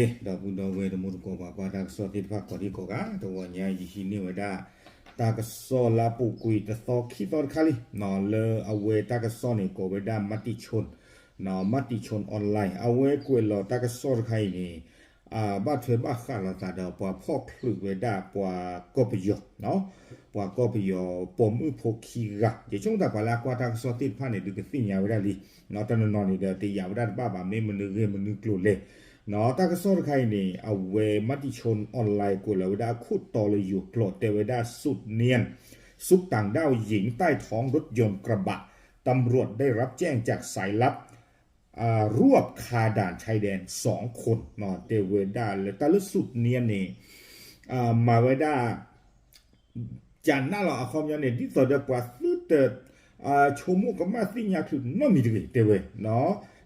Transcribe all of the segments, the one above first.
ဒီပုၢ်ဒီဝဲၢ်တံၤသကိးပှၤကွၢ်တၢ်ကစီၣ်သ့ၣ်တဖၣ်ကိးဒံကိးဂၤ, တဂီၤညါယဟံးန့ၢ်ဝဲဒၣ် တၢ်ကစီၣ်လၢအပူၤကွံာ်တသီခံသီတခါလံ, လၢအဝဲတၢ်ကစီၣ်န့ၣ် ကိးဝဲဒၣ် မၤတံၣ်ဆိၣ်, မၤတံၣ်ဆိၣ် online အဝဲကွဲးလီၤတၢ်ကစီၣ်တခါအံၤန့ၣ် ဘၣ်ထွဲဘၣ်ဃးလိာ်သးဒီးပှၤဖီၣ်ချုးဝဲဒၣ်ပှၤကီၢ်ပယီၤ, ပှၤကီၢ်ပယီၤပိာ်မုၣ်ဖိခံဂၤ, ယဆိကမိၣ်သးပှၤလၢအကွၢ်တၢ်ကစီၣ်သ့ၣ်တဖၣ်န့ၣ် ဒုးကသ့ၣ်ညါဝဲဒၣ်လံ, တနီၤနီၤန့ၣ်ဒီးတယာ်ဝဲဒၣ်တဘၣ်ဘၣ် မ့ၢ်မနုၤဂ့ၢ်မနုၤကျိၤလဲၣ်, တၢ်ကစီၣ်တခါအံၤန့ၣ် အဝဲ မၤတံၣ်ဆိၣ် online ကွဲးလီၤဝဲဒၣ်အခိၣ်တီလၢယိၤကျိာ် တဲဝဲဒၣ် สูตรเนียน ซุกต่างด้าวหญิงใต้ท้องรถยนต์กระบะ ตำรวจได้รับแจ้งจากสายลับ รวบคาด่านชายแดนสองคน တဲဝဲဒၣ်လၢတၢ်လၢ สูตรเนียน န့ၣ် မၤဝဲဒၣ် ကနၣ်လီၤအခီပညီန့ၣ် ဒ်သိးဒီးပှၤသုတ ဆိကမိၣ်ကမၣ်သ့ၣ်ညါချုးနီတမံၤတဂ့ၤ တဲဝဲ,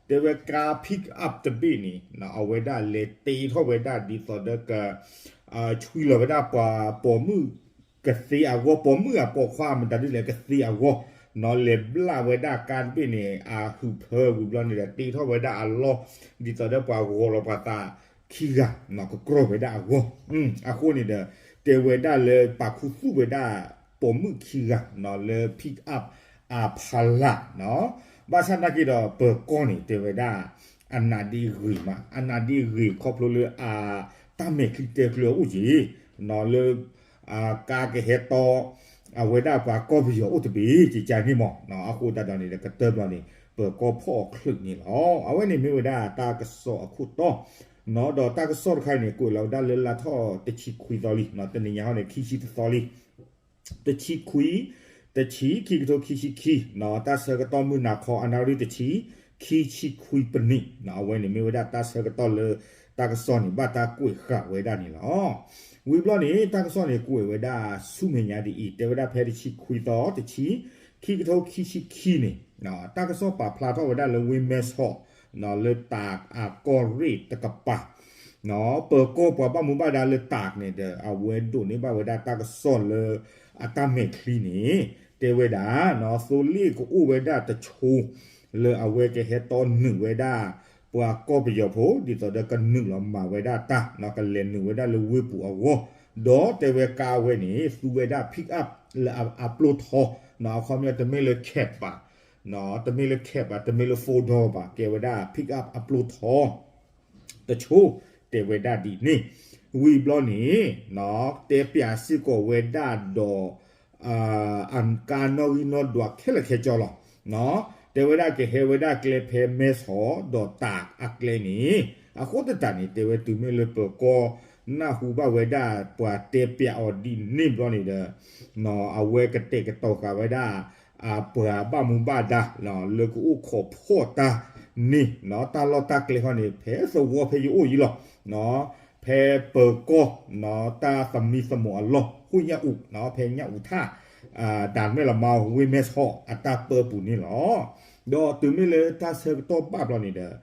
တဲဝဲကါ pick up တဘ့ၣ်န့ၣ် အဝဲဒၣ်လဲၤတ့ထီၣ်ဝဲဒၣ်ဒ်သိးဒီးက ဆွံလီၤဝဲဒၣ်ပှၤပိာ်မုၣ်ကသ့အဂီၢ်, ပိာ်မုၣ်အပိာ်ခွါမတၤဒ်လဲၣ်ကသ့အဂီၢ်, လဲၤဘျၣ်ဝဲဒၣ်ကါတဘ့ၣ်န့ၣ် အဟုးဖၢဝံၤဘျီန့ၣ်ဒီး တ့ထီၣ်ဝဲဒၣ်အလီၢ် ဒ်သိးဒီးပှၤဂီၤလီၤပှၤသးခံဂၤ ကကြီၢ်ဝဲဒၣ်အဂီၢ်, အဃိန့ၣ်ဒီး တဲဝဲဒၣ်လၢပာ်ခူသူၣ်ဝဲဒၣ်ပိာ်မုၣ်ခံဂၤလၢ pick up အဖီလာ်, ဘၣ်ဆၣ်သနာ်က့ဒီး ပၢၤကီၢ်န့ၣ် တဲဝဲဒၣ် အနးဒ့ဂ့ၤမး, အနးဒ့ဂ့ၤခီဖျိလၢအတၢ်မဲာ်ချံတဲကျၢၤအိၣ်က့ၤ လၢ ကါကဟဲတီ အဝဲဒၣ်ပှၤကီၢ်ပယီၤအိၣ်တဘ့ၣ် ကကန့ၣ်မး, အဃိသတးဒီးန့ၣ်ဒီး ကတၢၢ်ဘျီန့ၣ် ပၢၤကီၢ်ဖီၣ်အီၤချုးန့ၣ်လီၤ. အဝဲန့ၣ်မ့ၢ်ဝဲဒၣ်တၢ်ကစီၣ်အခိၣ်တီ, ဒီးတၢ်ကစီၣ်တခါအံၤန့ၣ် ကွဲးလီၤဝဲဒၣ်လၢလါထီၣ်တဆံခွံသီလံ, တနံၤညါဟီန့ၣ် ခံဆံတသီလံ တဆံခွံ, တဆံ ခံကထိခံဆံခံ, တၢ်ဆၢကတီၢ်မုၢ်နၤခီ အနၣ်ရံၣ်တဆံ, ခံဆံခွံပနံး, အဝဲန့ၣ်မ့ၢ်ဝဲဒၣ်တၢ်ဆၢကတီၢ်လၢ တၢ်ကစီၣ်န့ၣ် ဘၣ်တၢ်ကွဲးဃာ်ဝဲဒၣ်န့ၣ်လီၤ. ဝံၤဘျီန့ၣ် တၢ်ကစီၣ်န့ၣ် ကွဲးဝဲဒၣ်ဆူမဲာ်ညါဒ်အံၤ, တဲဝဲဒၣ်ဖဲတဆံခွံသီ တဆံ, ခံကထိခံဆံခံန့ၣ်, တၢ်ကစီၣ်ပာ်ဖျါထီၣ်ဝဲဒၣ်လၢဝ့ၢ်မဲဆီး, လၢတၢးအကီၢ်ရ့ၣ်တကပၤ ပၢၤကီၢ်ပှၤဘၣ်မူဘၣ်ဒါလၢတၢးန့ၣ်ဒီး အဝဲဒိးန့ၢ်ဘၣ်ဝဲဒၣ်တၢ်ကစီၣ်လၢအတၢ်မဲာ်ချံန့ၣ် တဲဝဲဒၣ် သိလ့ၣ်ကအိၣ်ဝဲဒၣ်တဆိ လၢအဝဲကဟဲတီနုာ်ဝဲဒၣ် ပှၤကီၢ်ပယီၤဖိ ဒ်သိးဒီးကနုာ်လီၤမၤဝဲဒၣ်တၢ် ကလဲၤနုာ်ဝဲဒၣ်လၢဝ့ၢ်ပူၤအဂီၢ်, ဒီးတဲဝဲကါဝဲန့ၣ် သူဝဲဒၣ် pick up လၢအပျိထီ, အခီပညီတမ့ၢ်လၢ cab ဘၣ် တမ့ၢ်လၢ cab ဘၣ် တမ့ၢ်လၢ four door ဘၣ် ကဲဝဲဒၣ် pick up အပျိထီ တဆိ တဲဝဲဒၣ်ဒ်န့ၣ်, ဝံၤဘျီန့ၣ် တဲပၠးစ့ၢ်ကီးဝဲဒၣ်ဒီး ကါနီၣ်ဂံၢ်နီၣ်ဒွးခဲလၢာ်ခဲဆ့လီၤ. တဲဝဲဒၣ်ကဟဲဝဲဒၣ်ကျဲဖဲမဲဆီးဒီးတၢးအကျဲန့ၣ်, အဃိသတးန့ၣ် တဲဝဲတုၤမ့ၢ်လၢပၢၤကီၢ်နၢ်ဟူဘၣ်ဝဲဒၣ်ပှၤတဲပၠးအီၤဒ်န့ၣ်ဘျီန့ၣ်ဒီး အဝဲကတဲာ်ကတီၤဃာ်ဝဲဒၣ် ပှၤဘၣ်မူဘၣ်ဒါ လၢကအိၣ်ခိးဖှီၣ်တၢ်န့ၣ် တၢ်လီၢ်တၢ်ကျဲခီန့ၣ် ဖဲသဝီဖဲယအိၣ်အံၤလီၤ. ဖဲပၢၤကီၢ် တၢ်သမံသမိးအလီၢ် ဟူညၣ်အူး ဖဲညၣ်အူးထၣ် ဒၣ်မဲၣ်လမါ ဝ့ၢ်မဲဆီးအတၢ်ပၢပူၤန့ၣ်လီၤ. ဒီးတုၤမ့ၢ်လၢတၢ်ဆၢကတီၢ်ဘၣ်ဘျီန့ၣ်ဒီး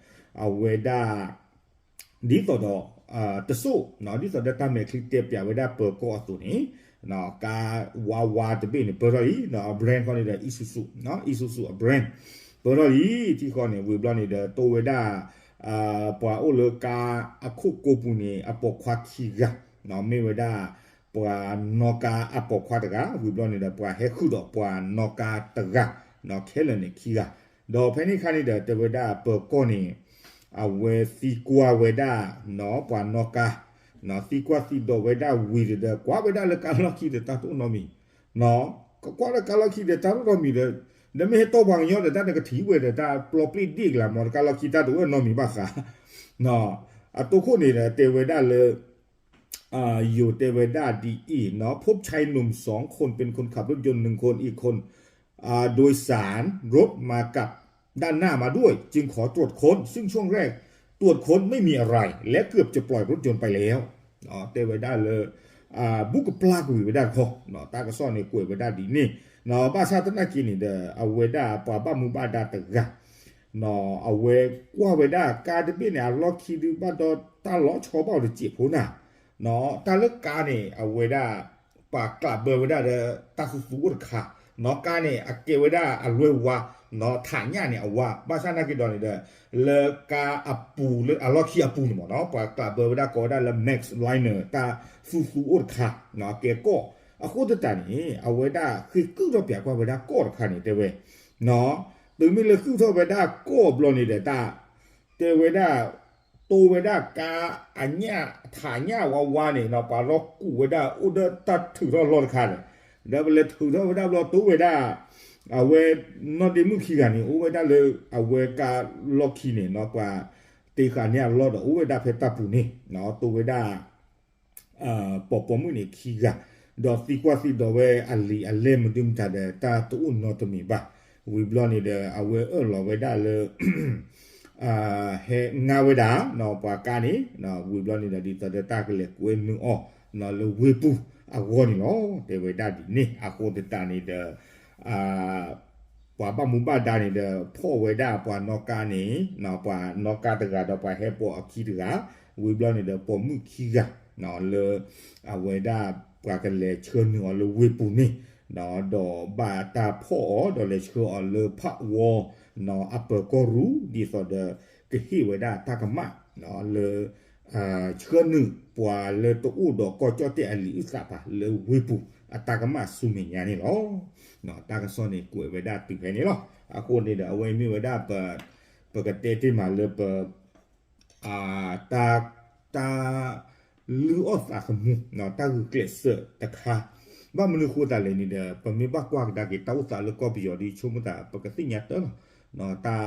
အဝဲဒၣ် ဒ်သိးဒီး တစိၢ် ဒ်သိးဒီးတၢ်မဲာ်ချံတဲပၠးဝဲဒၣ်ပၢၤကီၢ်အသိးန့ၣ် ကါဝါဝါတဘ့ၣ်န့ၣ် ပၢထီၣ်လံ အ brand ခီန့ၣ်ဒီး Isuzu, Isuzu အ brand ပၢထီၣ်လံ ထံဃီန့ၣ် ဝံၤဘျီန့ၣ်ဒီး တိဝဲဒၣ် ပှၤအိၣ်လၢကါအခိၣ်ကိးပူၤန့ၣ် အပိာ်ခွါခံဂၤ မ့ၢ်ဝဲဒၣ် ပှၤနီၣ်ကါအပိာ်ခွါတဂၤ ဝံၤဘျီန့ၣ်ဒီး ပှၤဟဲဃုာ်ဒီးပှၤနီၣ်ကါတဂၤ ခဲလၢာ်န့ၣ်ခံဂၤ ဒီးဖဲန့ၣ်အခါန့ၣ်ဒီး တဲဝဲဒၣ်ပၢၤကီၢ်န့ၣ် အဝဲသံကွၢ်ဝဲဒၣ် ပှၤနီၣ်ကါ သံကွၢ်သံဒိးဝဲဒၣ်ဝံၤဒီး ကွၢ်ဝဲဒၣ်လၢကါလီၢ်ခံဒီးတၢ်တအိၣ်နီတမံၤ ကကွၢ်လၢကါလီၢ်ခံဒီးတၢ်တအိၣ်နီတမံၤဒီး ဒီးမ့ၢ်ဟဲတီပှၤကညီဒီးတၢ်နကထံၣ်ဝဲဒီးတၢ်ပျီပျ့ၣ်ဒ့ၣ်ကလၤမီၤ တကါလီၢ်ခံတၢ်တအိၣ်နီတမံၤဘၣ်ဃး အတိခိၣ်န့ၣ်ဒီးတဲဝဲဒၣ်လၢ ယိၤတဲဝဲဒၣ်ဒ်အံၤ พบชายหนุ่มสองคน เป็นคนขับรถยนต์หนึ่งคน อีกคน โดยสารรถมากับด้านหน้ามาด้วย จึงขอตรวจค้น ซึ่งช่วงแรกตรวจค้นไม่มีอะไร และเกือบจะปล่อยรถยนต์ไปแล้ว တဲဝဲဒၣ်လၢ ဘူးကပျၢ်ကွံာ်ဝဲဒၣ်တခီ တၢ်ကစီၣ်န့ၣ်ကွဲးဝဲဒၣ်ဒ်န့ၣ် ဘၣ်ဆၣ်သနာ်က့န့ၣ်ဒီး အဝဲဒၣ်ပှၤဘၣ်မူဘၣ်ဒါတဂၤ အဝဲကွၢ်ဝဲဒၣ်ကါတဘ့ၣ်န့ၣ် အလီၢ်ခံဒုးဘၣ်ဒီးတၢ်လီၤဆီဘၣ်အီၤတစဲးဖိနၤ တၢ်လၢကါန့ၣ် အဝဲဒၣ် ပာ်ကျးဘၢဝဲဒၣ်ဒီး တၢ်သူသူအိၣ်တခါ နီၢ်ကါန့ၣ် အကဲဝဲဒၣ်အလွဲၢ်ဝါ, နီၢ်ထးညၣ်န့ၣ်အဝါ, ဘၣ်ဆၣ်နာ်က့ဒီးန့ၣ်ဒီး လၢကါအပူၤလၢအလီၢ်ခံအပူၤန့ၣ်မ့ၢ်နီၢ် ပှၤကျးဘၢဝဲဒၣ်ကိးဝဲဒၣ်လၢ Max Liner တၢ်သူသူအိၣ်တခါ, နီၢ်ကဲကီၢ်, အဃိသတးန့ၣ် အဝဲဒၣ်ဃ့ကုၣ်ထီၣ်ပၠးကွၢ်ဝဲဒၣ်ကီၢ်တခါန့ၣ် တဲဝဲ, နီၢ် တုၤမ့ၢ်လၢဃုထီၣ်ဝဲဒၣ်ကီၢ်ဘျီန့ၣ်ဒီးတၢ် တဲဝဲဒၣ် တိဝဲဒၣ်ကါအညၣ်ထးညၣ်ဝါဝါန့ၣ်နီၢ် ပှၤလီၤကူးဝဲဒၣ်အိၣ်ဒီးတၢ်ထုးထီၣ်လီၢ်တခါဒီး, ဒီးပလဲၤထုးထီၣ်ဝဲဒၣ်ဘျီတိဝဲဒၣ် အဝဲနီၢ်ဒ့မုၣ်ခံဂၤန့ၣ် အိၣ်ဝဲဒၣ်လၢအဝဲကါလီၢ်ခံန့ၣ်နီၢ် ပှၤတ့ဃာ်န့ၢ်အလီၢ်ဒီးအိၣ်ဝဲဒၣ်ဖဲတၢ်ပူၤန့ၣ်နီၢ် တိဝဲဒၣ် ပိာ်ပိာ်မုၣ်န့ၣ်ခံဂၤ, ဒီးသံကွၢ်သံဒိးဝဲအလံာ်အလဲၢ်မနုၤမတၤဒီး တၢ်တအိၣ်နီတမံၤဘၣ်. ဝံၤဘျီန့ၣ်ဒီး အဝဲအၢၣ်လီၤဝဲဒၣ်လၢ ဟဲငါဝဲဒၣ်နီၢ် ပှၤကါန့ၣ်, ဝံၤဘျီန့ၣ်ဒီး ဒ်သိးဒီးတၢ်ကလဲၤကွဲနုာ်အီၤနီၢ် လၢဝ့ၢ်ပူၤအဂီၢ်န့ၣ်လီၤ. တဲဝဲဒၣ်ဒ်န့ၣ် အဃိသတးန့ၣ်ဒီး ပှၤဘၣ်မူဘၣ်ဒါန့ၣ်ဒီး ဖီၣ်ဝဲဒၣ်ပှၤနီၢ်ကါန့ၣ်, ပှၤနီၢ်ကါတဂၤဒီးပှၤဟဲပိာ်အခံတဂၤ, ဝံၤဘျီန့ၣ်ဒီး ပိာ်မုၣ်ခံဂၤ လၢ အဝဲဒၣ်ပှၤကလဲၤဆှၢနုာ်အီၤလၢဝ့ၢ်ပူၤန့ၣ်, ဒီးဘၣ်တၢ်ဖီၣ်အီၤ ဒီးလဲၤဆှၢအီၤလၢဖးဝီ နီၢ် အပၢၤကီၢ်ရူၢ် ဒ်သိးဒီး ကဟ့ၣ်ဝဲဒၣ်တၢ်ကမၣ် လၢ ဆှၢနုာ်ပှၤလၢတအိၣ်ဒီးကီၢ်ကၠီၣ်တဲၣ်အလံာ်အုၣ်သးဘၣ်လၢဝ့ၢ်ပူၤအတၢ်ကမၣ်ဆူမဲာ်ညါန့ၣ်လီၤ. တၢ်ကစီၣ်န့ၣ်ကွဲးဝဲဒၣ်တုၤဖဲန့ၣ်လီၤ. အဃိန့ၣ်ဒီး အဝဲမ့ၢ်ဝဲဒၣ် ပကတဲတ့ၢ်မးလၢပ တၢ် တၢ်လုၢ်အီၣ်သးသမူ တၢ်ဂုာ်ကျဲးစၢးတခါ, ဘၣ်မနုၤဃိသတးလဲၣ်န့ၣ်ဒီး ပမ့ၢ်ဘၣ်ကွၢ်ကဒါက့ၤ တၢ်အိၣ်သးလၢကီၢ်ပယီၤဒ်ဆိကမိၣ်သး ပကသ့ၣ်ညါတၢ်လီၤ. တၢ်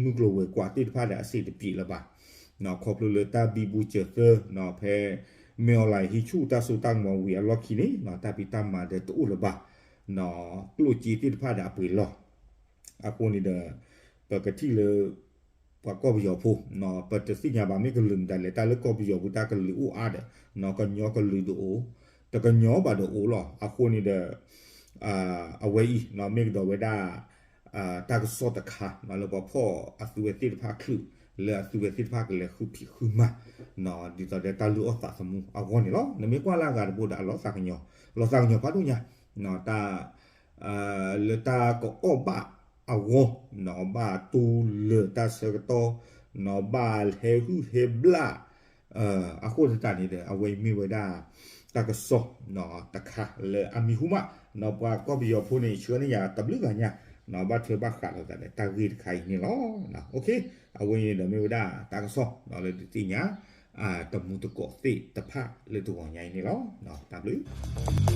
မုၢ်ကျိၤဝဲၤကွာ်သ့ၣ်တဖၣ်ဒီးအဆင်တပြေလၢၤဘၣ်. ခီဖျိလၢတၢ်ဘံဘူစၢၤသၢ ဖဲ မင်းအောင်လှိုင် ဟံးဆူၣ်တၢ်စိတၢ်ကမီၤဝံၤအလီၢ်ခံန့ၣ် တၢ်ဖံးတၢ်မၤဒီးတအိၣ်လၢၤဘၣ်. ကျိၣ်စ့သ့ၣ်တဖၣ်ဒီးအပှ့ၤလီၢ် အဃိန့ၣ်ဒီး ပကထံၣ်လၢ ပှၤကီၢ်ပယီၤဖိ ပတသ့ၣ်ညါဘၣ်မ့ၢ်ကလုာ်မတၤလဲၣ် တၢ်လၢကီၢ်ပယီၤပူၤတၢ်ကလုာ်အိၣ်အါဒီး ကညီကလုာ်ဒိၣ်အိၣ် တကညီဘၣ်ဒိၣ်အိၣ်လီၤ. အဃိန့ၣ်ဒီး အဝဲအံၤ မ့ၢ်ကဒီးဝဲဒၣ် တၢ်ကစီၣ်တခါ လၢပှၤဖီၣ်အသုဝဲသ့ၣ်တဖၣ်ချုး လၢအသုဝဲသ့ၣ်တဖၣ်ကလဲၤဃုဖံးဃုမၤ ဒ်သိးဒီးတၢ်လုၢ်အီၣ်သးသမူအဂီၢ်န့ၣ်လီၤ. နမ့ၢ်ကွၢ်လၢအဂၤတဘိဒီးအလီၤသးကညီၤ လီၤသးကညီၤဖးဒိၣ်ညါ တၢ် လၢတၢ်ကအီၣ်ဘၣ်အဂီၢ် ဘၣ်တူၢ်လၢာ်တၢ်ဆၢကတီၢ် ဘၣ်ဟဲဟုၣ်ဟဲဘျၣ် အဃိသတးန့ၣ်ဒီး အဝဲအံၤမ့ၢ်ဝဲဒၣ် တၢ်ကစီၣ်တခါလၢအမံၤဟူမး ပှၤကီၢ်ပယီၤဖိန့ၣ် ဆှၢန့ၢ်ယၤတဘျုးဂၤညါ ဘၣ်ထွဲဘၣ်ဃးလိာ်သးဒီးတၢ်ဂ့ၢ်တခါအံၤန့ၣ်လီၤ. အဝဲအံၤန့ၣ်ဒီးမ့ၢ်ဝဲဒၣ်တၢ်ကစီၣ်လၢဒုးသ့ၣ်ညါ တမူတကိးသ့ၣ်တဖၣ်လၢတဂီၤညါအံၤန့ၣ်လီၤ. တၢ်ဘျုး